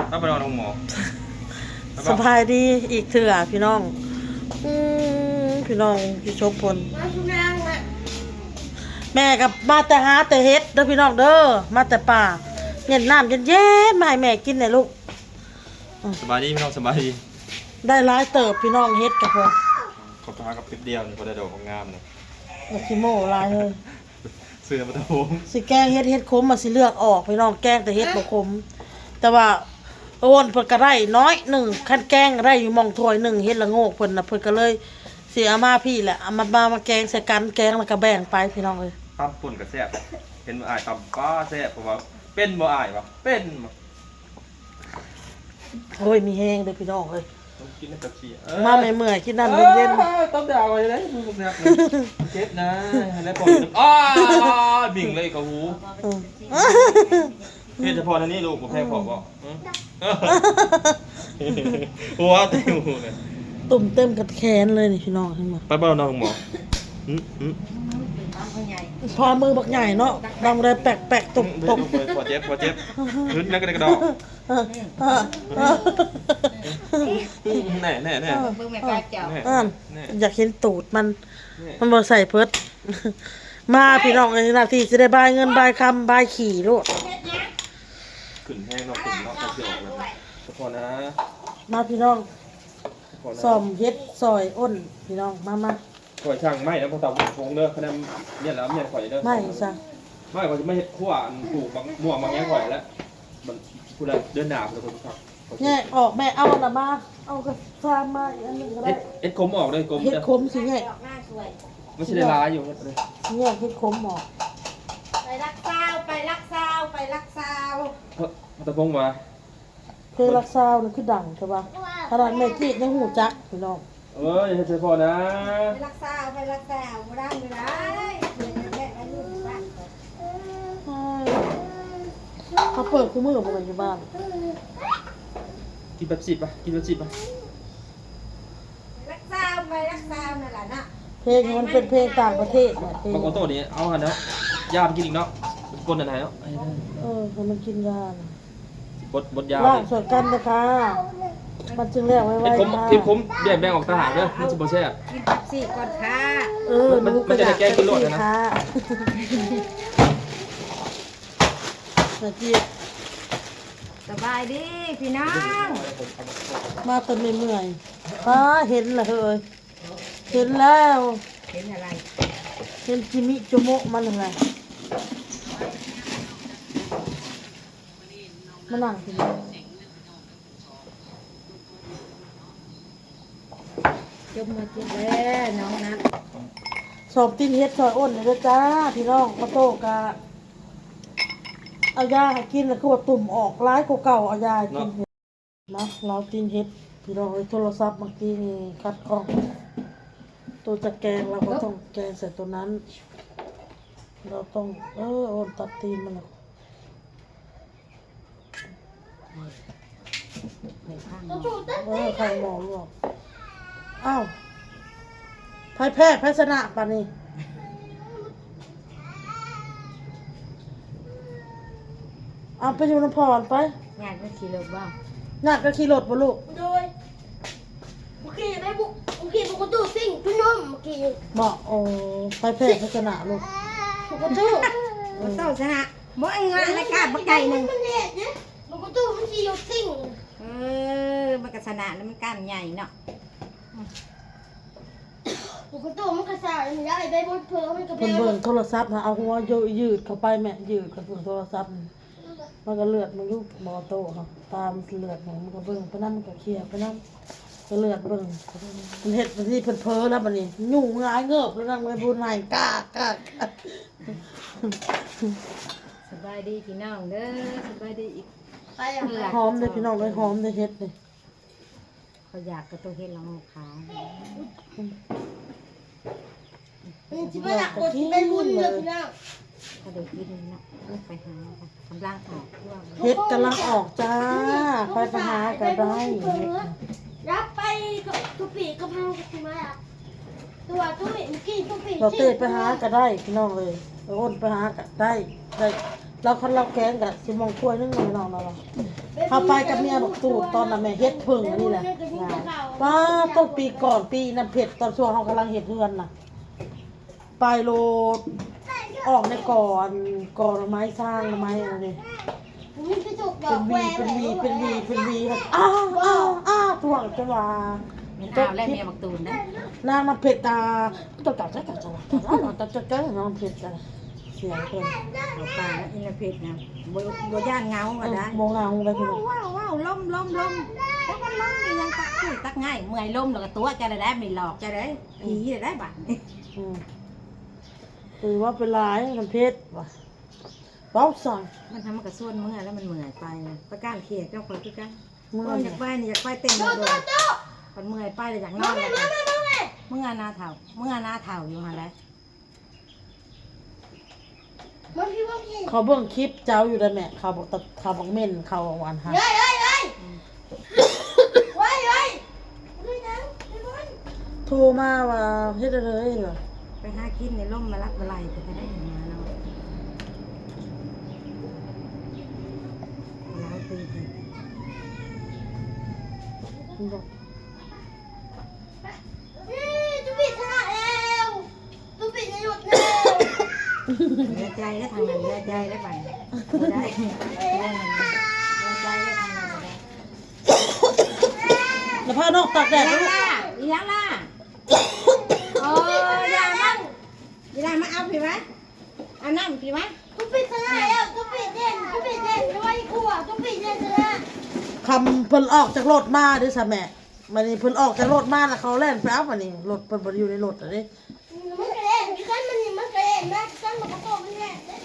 ໄປນອນໂຮງໝໍ. ສະບາຍດີອີກເທື່ອພີ່ນ້ອງ. ອືມ ພີ່ນ້ອງ ພີ່ໂສພົນ ມາສູ່ນາງແຫຼະ. ແມ່ກໍມາແຕ່ຫາແຕ່ເຫັດເດີພີ່ນ້ອງເດີ ມາແຕ່ປ່າ. ເຢັນນ້ຳເຢັນໆ ມາໃຫ້ແມ່ກິນແດ່ລູກ. ສະບາຍດີພີ່ນ້ອງ ສະບາຍດີ. ໄດ້ຫຼາຍເຕີບພີ່ນ້ອງ ເຫັດກະພໍ. ເຂົາໄປຫາກັບເປັບດຽວນີ້ ເຂົາໄດ້ດອກງາມໆ ນີ້. ຢ່າຂີ້ໂມ້ຫຼາຍເຮີ້ຍ. ເສືອບໍ່ຕະໂພງ ຊິແກງເຫັດ ເຫັດຂົມ ມາຊິເລືອກອອກພີ່ນ້ອງ ແກງແຕ່ເຫັດບໍ່ຂົມ. ແຕ່ວ່າໂອນເພິ່ນກໍໄດ້ໜ້ອຍໜຶ່ງ ຄັນແກງໄດ້ຢູ່ໝ່ອງຖ້ວຍໜຶ່ງ ເຫັດລະໂງກເພິ່ນນະ ເພິ່ນກໍເລີຍຊິເອົາມາພີ້ແຫຼະ ເອົາມາ ມາ ມາແກງໃສ່ກັນ ແກງແລ້ວກໍແບ່ງໄປພີ່ນ້ອງເອີຍ. ຕຳປົ່ນກໍແຊບ ເຫັນວ່າອ້າຍຕຳປາແຊບ ເພາະວ່າເປັນບໍ່ອ້າຍວ່າ ເປັນບໍ່. ໂອ້ຍ ມີແຮງເດີພີ່ນ້ອງເອີຍ ກິນນ້ຳເປັບຊີ ເອີ ມາເມື່ອຍໆ ກິນນ້ຳເຢັນໆ. ເອີ ຕ້ອງໄດ້ເອົາໄວ້ເດ້ ມື້ບັກແຊບເຈັບນະ ໃຫ້ໄດ້ພໍ. ອ້າ ບິ່ງເລີຍກະຫູ. ເອີ ເຮັດສະເພາະອັນນີ້ລູກ ບໍ່ແພງພໍບໍ່? ອືມ ຫົວເຕັມຫູເລີຍ ຕຸ່ມເຕັມກັບແຂນເລີຍນີ້ພີ່ນ້ອງ ເຫັນບໍ່? ໄປບໍ່ນອນໂຮງໝໍ? ອືມ ອືມ ຄວາມືບັກໃຫຍ່ເນາະ ດັງໄດ້ແປກໆ ຕົກໆ. ອືມ ບໍ່ເຈັບ ບໍ່ເຈັບ ຂຶ້ນແລ້ວກໍໄດ້ກະດອກ. ເອີ ເອີ ເອີ ແນ່ໆໆ ເອີ ເບິ່ງແມ່ປາເຈົ້າ ແນ່ ອ່ານ ແນ່ ຢາກເຫັນຕູດມັນ ແນ່ ມັນບໍ່ໃສ່ເພິດ. ມາພີ່ນ້ອງເອີຍ ໜ້າທີ່ຊິໄດ້ບາຍເງິນບາຍຄຳບາຍຂີ້ໂລດ. ຂຶ້ນແຮງເນາະ ຂຶ້ນເນາະ ກະຊິອອກແລ້ວ ສະເພາະນະ. ມາພີ່ນ້ອງ ສະເພາະນະ ສ້ອມເຫັດຊ່ອຍໂອນພີ່ນ້ອງ ມາ ມາ. ຂ້ອຍສັ່ງໄມ້ນຳພໍ່ເຖົ້າວົງເດີ ຄະແນນເມຍລະເມຍຂ້ອຍເດີ. ໄມ້ຊະ ໄມ້ຂ້ອຍຊິມາເຮັດຄົວ ອັນປູກບັກມ່ວງບັກຫຍັງຂ້ອຍແຫຼະ. ມັນພຸ້ນລະ ເດືອນໜ້າພຸ້ນລະ ຂ້ອຍຊິ ແຍກອອກແມ່ ເອົາອັນນັ້ນມາ ເອົາກະຊາມມາອີກອັນໜຶ່ງກໍໄດ້. ເຮັດ ເຮັດຂົມອອກເດີ ຂົມ ເຮັດຂົມຊິແຍກ ມັນຊິໄດ້ຫຼາຍຢູ່ ເຮັດເລີຍ ຊິແຍກເຮັດຂົມອອກ. ໄປລັກສາວ ໄປລັກສາວ ໄປລັກສາວ ເອີ ຕາພົງວ່າ ເພງລັກສາວນີ້ຄືດັງແທ້ວ່າ ຂະໜາດແມ່ຈີດຍັງຮູ້ຈັກພີ່ນ້ອງ. ເອີຍ ເຮັດໃສ່ພໍ່ນະ ໄປລັກສາວ ໄປລັກສາວ ບໍ່ດັງຢູ່ໃດ ແມ່ໄປຢູ່ບ້ານ. ເອີຍ ເຂົາເປີດຄູ່ມື້ບໍ່ແມ່ນຢູ່ບ້ານ. ກິນເປັບຊີປະ ກິນເປັບຊີປະ. ລັກສາວ ໄປລັກສາວນັ້ນລະເນາະ. ເພງມັນເປັນເພງຕ່າງປະເທດນະ ເພງ ບັກໂອໂຕ້ນີ້ເອົາຫັ້ນເນາະ ຢາໄປກິນອີກເນາະ ກົນອັນໃດເນາະ. ເອີ ໃຫ້ມັນກິນຢານະ. ບົດ ບົດຢາ ລ້າງຊ່ອຍກັນເດີຄ່ະ ມັນຈຶ່ງແລ້ວໄວໆ ເຮັດຂົມ ຄ່ະ ເຮັດຂົມແບ່ງ ແບ່ງອອກຕ່າງຫາກເດີ ມັນຊິບໍ່ແຊບ. ກິນເປັບຊີກ່ອນຄ່ະ. ເອີ ມັນ ມັນຈະໄດ້ແກງກິນໂລດຫັ້ນນະ. ສະບາຍດີພີ່ນ້ອງ ມາແຕ່ເມື່ອຍໆ ປ້າ ເຫັນລະເຮີ້ຍ ເຫັນແລ້ວ ເຫັນອະໄລ ເຫັນຈິມິໂຈໂມະມັນຫັ້ນແຫຼະ. ມານັ່ງກິນ ຈົບມື້ກິນແລ້ວນ້ອງນະ. ສອບຕີນເຫັດຊ່ອຍໂອນເດີຈ້າພີ່ນ້ອງ. ປາໂຕກະເອົາຢາໃຫ້ກິນ ລະຄືວ່າຕຸ່ມອອກຫຼາຍກວ່າເກົ່າ ເອົາຢາໃຫ້ກິນ. ມາ ລາວຕີນເຫັດພີ່ນ້ອງເອີຍ. ໂທລະສັບເມື່ອກີ້ນີ້ຂັດຂ້ອງ ໂຕຈະແກງ ລາວກໍຕ້ອງແກງໃສ່ໂຕນັ້ນ. ລາວຕ້ອງ ເອີ ໂອນຕັດຕີນມັນລະ ເອີ ຂ້າງໝໍລວກ. ອ້າວ ໃຜແພ້ໃຜຊະນະບາດນີ້? ເອົາໄປຢູ່ນຳພໍ່ຫັ້ນໄປ. ຍາດມັນຂີ່ລົດບໍ່? ຍາດກໍຂີ່ລົດບໍ່ລູກ? ໂດຍ ເມື່ອກີ້ໄປບຸ ເມື່ອກີ້ບຸກກະຕູ້ຊິງໄປນົມເມື່ອກີ້. ບໍ່? ໂອ້ ໃຜແພ້ໃຜຊະນະລູກ? ບຸກກະຕູ້ ເອີ ບໍ່ຕ້ອງຊະນະ. ບໍ່ ອັນງານລະກາບບັກໄກ່ໜຶ່ງ ມັນແດດເດ້ ບໍ່ກະຕູ້ມັນຊິຢູ່ຕິ່ງ. ເອີ ມັນກະຊະນະແລ້ວ ມັນກ້າມໃຫຍ່ເນາະ. ບໍ່ກະຕູ້ມັນກະຊາຍ ມັນຢາກໄດ້ບົດເພີ ມັນກະ ເພິ່ນເບິ່ງໂທລະສັບນະ ເອົາຫົວຢືດເຂົ້າໄປແມ່ ຢືດເຂົ້າເບິ່ງໂທລະສັບ ມັນກະເລືອດມັນຢູ່ ບໍ່ໂຕເຮົາ ຕາມັນເລືອດມັນ ມັນກະເບິ່ງໄປນຳ ມັນກະເຄຍໄປນຳ ກະເລືອດເບິ່ງ. ມັນເຮັດບາງທີເພິ່ນເຜີແລ້ວບາດນີ້ ຫຍຸ້ງຫງາຍເງີບແລ້ວນຳ ໄປບຸນໃຫ້ກາກກາກ. ສະບາຍດີພີ່ນ້ອງເດີ ສະບາຍດີອີກ ຫອມເດີພີ່ນ້ອງເອີຍ ຫອມເດີເຫັດນີ້. ເຂົາຢາກກະໂຕເຫັດລະອອກຂາວ ມັນຊິມາລັກກົດໄປບຸນເດີພີ່ນ້ອງ. ເຂົາໄດ້ກິນເນາະ ໄປຫາກຳລັງອອກ ເຫັດກຳລັງອອກຈ້າ ໃຜໄປຫາກະໄດ້. ຢາກໄປທຸກປີກັບເຮົາກໍຊິມາລັກ ຕົວຕຸ້ຍ ເມື່ອກີ້ຕຸ້ຍ ບໍ່ເຕະໄປຫາກະໄດ້ພີ່ນ້ອງເອີຍ ໂອນໄປຫາກະໄດ້ ໄດ້ ລາວ ຄັນລາວແກງກະຊິມອງຖ້ວຍໜຶ່ງແຫຼະ ນ້ອງເນາະ. ເຮົາໄປກັບເມຍບັກຕູດ ຕອນນັ້ນແມ່ເຮັດເຜິ້ງອັນນີ້ແຫຼະ ປາໂຕ ປີກ່ອນ ປີນ້ຳເພັດ ຕອນຊ່ວງເຮົາກຳລັງເຮັດເຮືອນນະ ໄປໂລດ ອອກໃນກໍ ອັນ ກໍໜໍ່ໄມ້ ສ້າງໜໍ່ໄມ້ອັນນີ້ ເປັນຫວີ ເປັນຫວີ ເປັນຫວີ ເປັນຫວີ ອ້າ ອ້າ ອ້າ ທ້ວງ ຈົນວ່າ ແມ່ນອ້າວແລ້ວ ເມຍບັກຕູນນະ ນາງນ້ຳເພັດ ຕາ ເຈົ້າ ເຈົ້າ ເຈົ້າ ນ້ອງເພັດ ເສຍງເພິ່ນ ເອົາປາອີນາເພັດນະ ບໍ່ ບໍ່ຢ້ານເງົາກໍໄດ້ ເອີ ບໍ່ເງົາໄດ້ພີ່ນ້ອງ ວ້າວ ວ້າວ ລົມ ລົມ ລົມ ຈັກມັນລົມອີ່ຫຍັງ ຕັກກຸ້ຍຕັກງ່າຍ ເມື່ອຍລົມແລ້ວກໍຕົວະເຈົ້າແລ້ວໄດ໋ ມີຫຼອກເຈົ້າໄດ໋ ຜີແລ້ວໄດ໋ບາດນີ້ ອືມ ເອີ ເວົ້າໄປຫຼາຍ ນ້ຳເພັດວ່າ ເວົ້າຊັ້ນ ມັນທຳ ມັນກໍຊວນເມື່ອແລ້ວ ມັນເມື່ອຍໄປ ໄປການເຂດກັບຂ້ອຍຄືກັນ ເມື່ອຍ ເອີ ຢາກໄປນີ້ ຢາກໄປເຕັ້ນໂດດໆ ບັດເມື່ອຍໄປແລ້ວຢາກນອນ ມາແມ່ ມາແມ່ ມາແມ່ ເມື່ອນາເຖົ້າ ເມື່ອນາເຖົ້າຢູ່ຫັ້ນແຫຼະ ມາພີ່ ມາພີ່ ເຂົາເບິ່ງຄລິບເຈົ້າຢູ່ໃດ໋ແມ່ ເຂົາບັກ ເຂົາບັກເໝັນ ເຂົາອັນຫັ້ນ ເອີຍ ເອີຍ ເອີຍ ອືມ ເອີຍ ເອີຍ ໂທມາວ່າເຮັດໃດເລີຍ ໄປຫາກິນໃນລົມມາລັກມາໄລ່ ເປັນຕາໄດ້ຫຍັງມາເນາະ ຫຼາຍປີ ເອີ ຈຸປິດຊະນະແລ້ວ ຈຸປິດໃນລົດແລ້ວ ເຫຼືອໃຈແລ້ວທາງນັ້ນ ເຫຼືອໃຈແລ້ວບາດນີ້ ບໍ່ໄດ້ ເຫຼືອໃຈແລ້ວທາງນັ້ນບໍ່ໄດ້ ແລ້ວພານ້ອງຕາກແດດ ອີຫຍັງລະ ອີຫຍັງລະ ໂອ້ ຢ່າມາ ອີຫຼາມາເອົາພີ້ມາ ເອົານ້ຳພີ້ມາ ຕຸປິດຊະນະແລ້ວ ຕຸປິດເຢັນ ຕຸປິດເຢັນ ໄວ້ຂົວ ຕຸປິດເຢັນຊະນະ ຄຳເພິ່ນອອກຈາກລົດມາເດ້ຊະແມ່ ບາດນີ້ເພິ່ນອອກຈາກລົດມາແລ້ວ ເຂົາແລ່ນໄປເອົາ ບາດນີ້ລົດເພິ່ນບໍ່ໄດ້ຢູ່ໃນລົດແລ້ວເດ້ ມັນກະແລ່ນຄືກັນ ມັນນີ້ມັນກະແລ່ນມາຄືກັນ ມັນກະໂຕມັນແລ່ນເດ້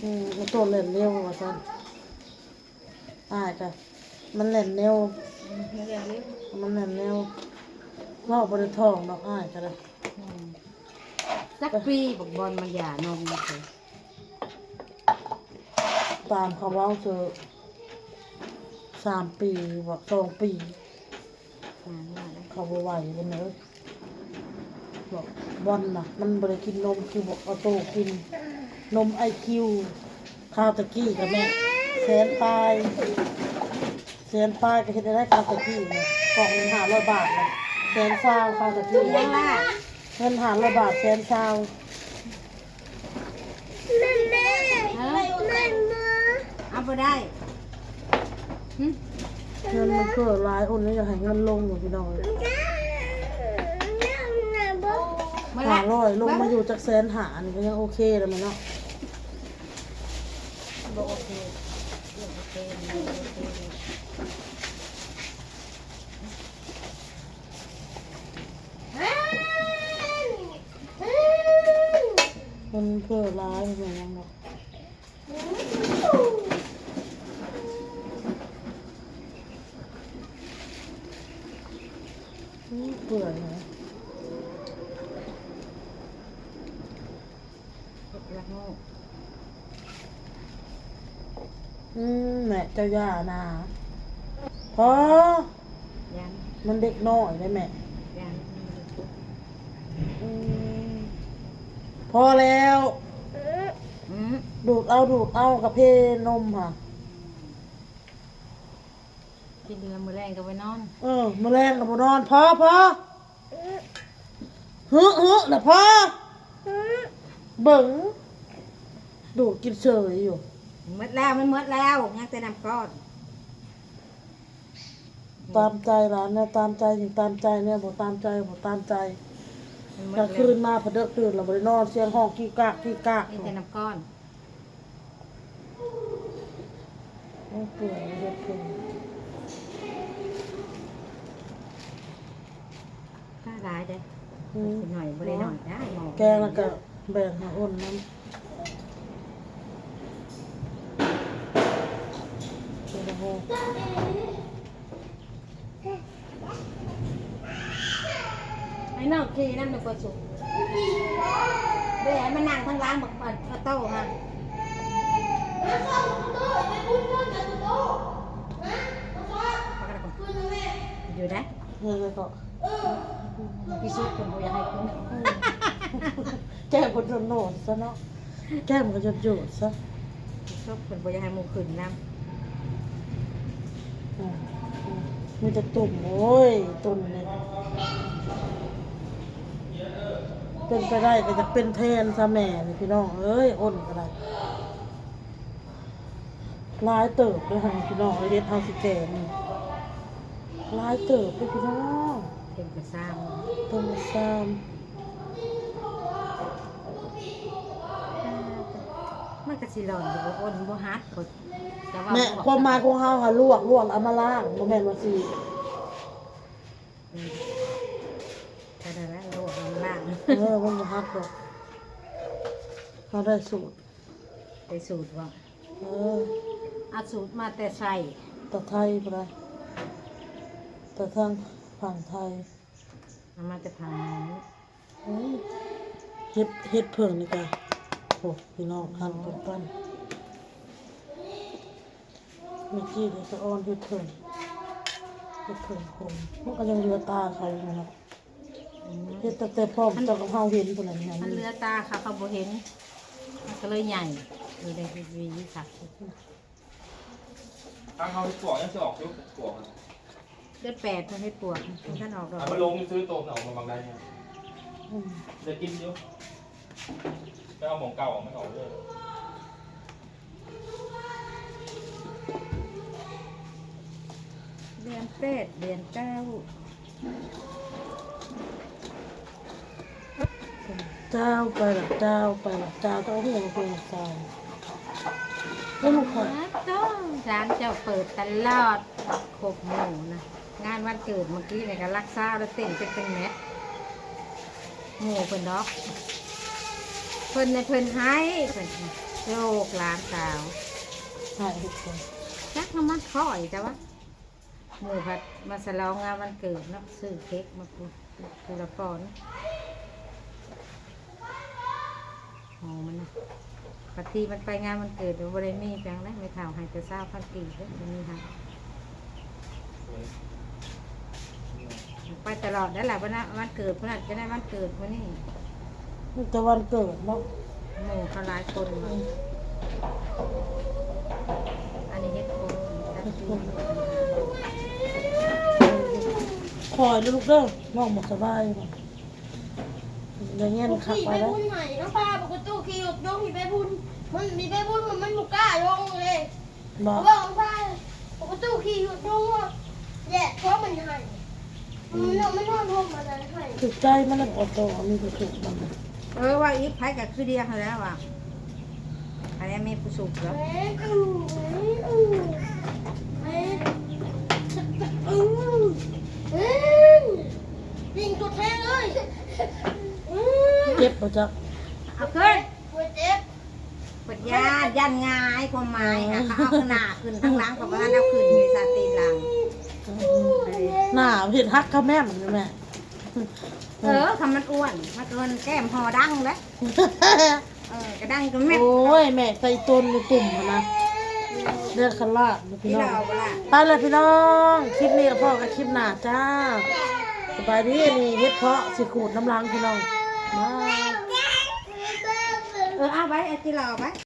ອືມ ມັນໂຕແລ່ນເລັວວ່າຊັ້ນ ອ້າຍກະ ມັນແລ່ນແນວ ອືມ ມັນແລ່ນເລັວ ມັນແລ່ນແນວ ເວົ້າບໍ່ໄດ້ທ່ອງດອກ ອ້າຍກະໄດ້ ອືມ ຈັກປີບັກບອນມັນຢ່ານອງ ຕາມເຂົາເວົ້າເທື່ອ ສາມປີບໍ ສອງປີ ເຂົາບໍ່ໄຫວເລີຍ ບອກ ບອນນະ ມັນບໍ່ໄດ້ກິນນົມຄືບັກອອໂຕ້ກິນ ນົມໄອຄິວ ຄາວຕະກີ້ກະແມ່ນ ແສນປາຍ ແສນປາຍກະເຮັດໄດ້ ຄາວຕະກີ້ນະ ກ່ອງໜຶ່ງຫ້າຮ້ອຍບາດນະ ແສນຊາວ ຄາວຕະກີ້ ອີຫຍັງລະ ເງິນຫ້າຮ້ອຍບາດ ແສນຊາວ ແມ່ ແມ່ ເອີ ແມ່ ເອົາບໍ່ໄດ້ ຫຶ ເງິນມັນເຟີ້ຫຼາຍ ອົນນີ້ຢາກໃຫ້ເງິນລົງຢູ່ພີ່ນ້ອງເອີຍ ຫ້າຮ້ອຍລົງມາຢູ່ຈັກແສນຫ້າ ນີ້ກະຍັງໂອເຄແລ້ວແມ່ເນາະ ບໍ່ໂອເຄ ບໍ່ໂອເຄ ບໍ່ໂອເຄ. ມັນເຜີຫຼາຍ ມັນຫຍັງດອກ ເປື່ອຍນະ. ອືມ ແມ່ ເຈົ້າຢ່ານະ ພໍ ຍັງ ມັນເດັກນ້ອຍເດ້ແມ່ ຍັງ ອືມ ພໍແລ້ວ ອືມ ດູດເອົາ ດູດເອົາ ກະເພນົມຫະ. ກິນແລ້ວມື້ແລງກະໄປນອນ ເອີ ມື້ແລງກະບໍ່ນອນ ພໍ ພໍ ຫຶ ຫຶ ນະ ພໍ ເບິ່ງ ດູດກິນເສີຍຢູ່ ໝົດແລ້ວ ມັນໝົດແລ້ວ ຍັງແຕ່ນ້ຳກ້ອນ ຕາມໃຈຫຼານ ແນວຕາມໃຈຈຶ່ງຕາມໃຈ ແນວບໍ່ຕາມໃຈບໍ່ຕາມໃຈ ກາງຄືນມາພະເດິກຕື່ນລະບໍ່ໄດ້ນອນ ສຽງຮ້ອງກີກາກກີກາກ ມີແຕ່ນ້ຳກ້ອນ. ໂອ້ ເປື່ອຍເຮັດເພິ່ນ ປາຫຼາຍເດ້ ອືມ ໜ້ອຍບໍ່ໄດ້ໜ້ອຍໄດ້ ແກງແລ້ວກະແບ່ງໃຫ້ອົນນຳ ໃຫ້ນ້ອງຂີ່ນຳ ໜຶ່ງຄົນສູງ ເດ້ໃຫ້ມັນນັ່ງທາງຫຼັງບັກ ບັກໂຕຫັ້ນ ຢູ່ໄດ໋ ເອີ ກໍທີ່ສຸດເພິ່ນບໍ່ຢາກໃຫ້ຂຶ້ນ ແກ້ເພິ່ນໂດນໂດນຊະເນາະ. ແກ້ມກໍຢາກໂຍດຊະ ສົບເພິ່ນບໍ່ຢາກໃຫ້ໝູ່ຂຶ້ນນຳ. ອືມ ອືມ ມີແຕ່ຕຸ່ມ ໂອ້ຍ ຕຸ່ມນີ້ ເປັນໄປໄດ້ກໍຢາກເປັນແທນຊະແມ່ນີ້ ພີ່ນ້ອງເອີຍ ອົນກໍໄດ້. ຫຼາຍເຕີບເດ້ຫັ້ນພີ່ນ້ອງ ເຫັດເຮົາຊິແກງນີ້ ຫຼາຍເຕີບເດ້ພີ່ນ້ອງ. ເຕັມກະຊາມ ເຕັມກະຊາມ. ມັນກະຊິຫຼອນຢູ່ບໍ່ ອົນບໍ່ຫັດ ແມ່ ຄວາມໝາຍຂອງເຮົາຫາລວກ ລວກແລ້ວເອົາມາລ້າງ ບໍ່ແມ່ນວ່າຊິ ອືມ ກໍນັ້ນແຫຼະ ລວກແລ້ວມາລ້າງ. ເອີ ມັນບໍ່ຫັດດອກ ເຮົາໄດ້ສູດ ໄດ້ສູດບໍ່? ເອີ ເອົາສູດມາແຕ່ໃສ? ແຕ່ໄທພຸ້ນນະ ແຕ່ທາງຝັ່ງໄທ ເອົາມາແຕ່ຝັ່ງນັ້ນ. ເອີ ເຫັດ ເຫັດເຜິ້ງນີ້ກະ ໂອ້ ພີ່ນ້ອງ ຫັ້ນປັ້ນໆ ແມ່ຈີ້ເດ ສະອອນເຫັດເຜິ້ງ ເຫັດເຜິ້ງຂົງ ມັນກໍຍັງເຫຼືອຕາເຂົາຢູ່ເນາະ. ອືມ ເຮັດຕັ້ງແຕ່ພ້ອມ ມັນ ເຈົ້າກັບເຮົາເຫັນພຸ້ນແຫຼະ ມັນເຫຼືອຕາເຂົາ ເຂົາບໍ່ເຫັນ ມັນກໍເລີຍໃຫຍ່ ເລີຍໄດ້ຫວີຄັກ. ທາງເຮົາເຮັດປວກຍັງຊິອອກຢູ່ ເຮັດປວກ ເດືອນແປດເພິ່ນເຮັດປວກ ມັນທັນອອກດອກ ມັນລົງຊື່ໆ ໂຕມັນອອກມາບາງໄດ້. ອືມ ໄດ້ກິນຢູ່ ໄປເອົາໝ່ອງເກົ່າມັນອອກເລີຍ. ເດືອນແປດ ເດືອນເກົ້າ ຈ້າວໄປລະ ຈ້າວໄປລະ ຈ້າວຕ້ອງເຮັດເປັນສາວ ເອີ ລູກຂ້ອຍ ອ້າວ ໂທ້ ຮ້ານເຈົ້າເປີດຕະຫຼອດ ຄົບໝູ່ນະ ງານວັນເກີດມື້ກີ້ນີ້ກໍຫຼັກຊາວ ແລ້ວເຕັ້ນເປັນ ເປັນແມັດ ໝູ່ເພິ່ນດອກ ເພິ່ນນະ ເພິ່ນໃຫ້ ເພິ່ນໂລກຫຼານສາວ ໃຫ້ທຸກຄົນ ຈັກນຳມັນຂ້ອຍ ແຕ່ວ່າ ໝູ່ພັດມາສະຫຼອງງານວັນເກີດເນາະ ຊື້ເຄັກມາປູ ປູລະປອນ ໂອ້ ມັນນະ ບັດທີມັນໄປງານວັນເກີດ ບໍ່ໄດ້ມີຫຍັງນະ ແມ່ເຖົ້າໃຫ້ແຕ່ຊາວພັນກີບເດ້ ບໍ່ມີໃຫ້ ໄປຕະຫຼອດໄດ້ລະ ວັນນະ ວັນເກີດຜູ້ນັ້ນ ຈະໄດ້ວັນເກີດຜູ້ນີ້ ມີແຕ່ວັນເກີດເນາະ ໝູ່ເຂົາຫຼາຍຄົນເນາະ ອືມ ອັນນີ້ເຮັດຜົງ ເຮັດຜົງ ຄ່ອຍເດີລູກເດີ ນ້ອງບໍ່ສະບາຍ ໄດ້ເງິນຄັກໄປແລ້ວ ມີແມ່ບຸນໃຫ້ ນ້ອງພາປະຕູຂີ່ລົດລົງ ມີແມ່ບຸນ ມັນມີແມ່ບຸນ ມັນ ມັນບໍ່ກ້າລົງເລີຍ ບໍ່ ບອກວ່າປະຕູຂີ່ຢູ່ດົງວ່າແດດ ເພາະມັນໃຫ້ ອືມ ມັນ ມັນນອນໂຮມມາໄດ້ໃຫ້ ຖືກໃຈມັນແລ້ວ ອອໂຕ້ມີແຕ່ຖືກມັນ ເອີ ວ່າອີກໃຜກໍຄືດຽວຫັ້ນແຫຼະວ່າ ໃຜມີຜູ້ສຸກແລ້ວ ເອີ ເອີ ເອີ ເອີ ປິງຕົວແທງເອີຍ ເຈັບບໍ່ຈັກ ເອົາຂຶ້ນ ບໍ່ເຈັບ ເພິ່ນຢ້ານ ຢ້ານຫງາຍ ຄວາມໝາຍຫາ ເອີ ເຂົາເອົາໜ້າຂຶ້ນທາງຫຼັງ ເຂົາບໍ່ທັນເອົາຂຶ້ນ ມີສາຕີນຫຼັງ ໜ້າເຮັດຮັກຂະແມ່ມຢູ່ແມ່ ເອີ ຄຳມັນອ້ວນ ມັນເອີ້ນແກ້ມຫໍ່ດັງເດ້ ເອີ ກະດັງກະແມ່ນ ໂອ້ຍ ແມ່ໃສ່ຕົ້ນຢູ່ຕຸ່ມຫັ້ນນະ ເລືອດຂະລາດ ພີ່ນ້ອງ ໄປລະພີ່ນ້ອງ ຄລິບນີ້ກໍພໍ້ກັນຄລິບໜ້າຈ້າ ສະບາຍດີ ອັນນີ້ເຫັດເຜາະຊິຂູດນຳຫຼັງພີ່ນ້ອງ ບາຍ ເອີ ເອົາໄວ້ ເອົາ ກິນເຫຼົ້າໄວ້.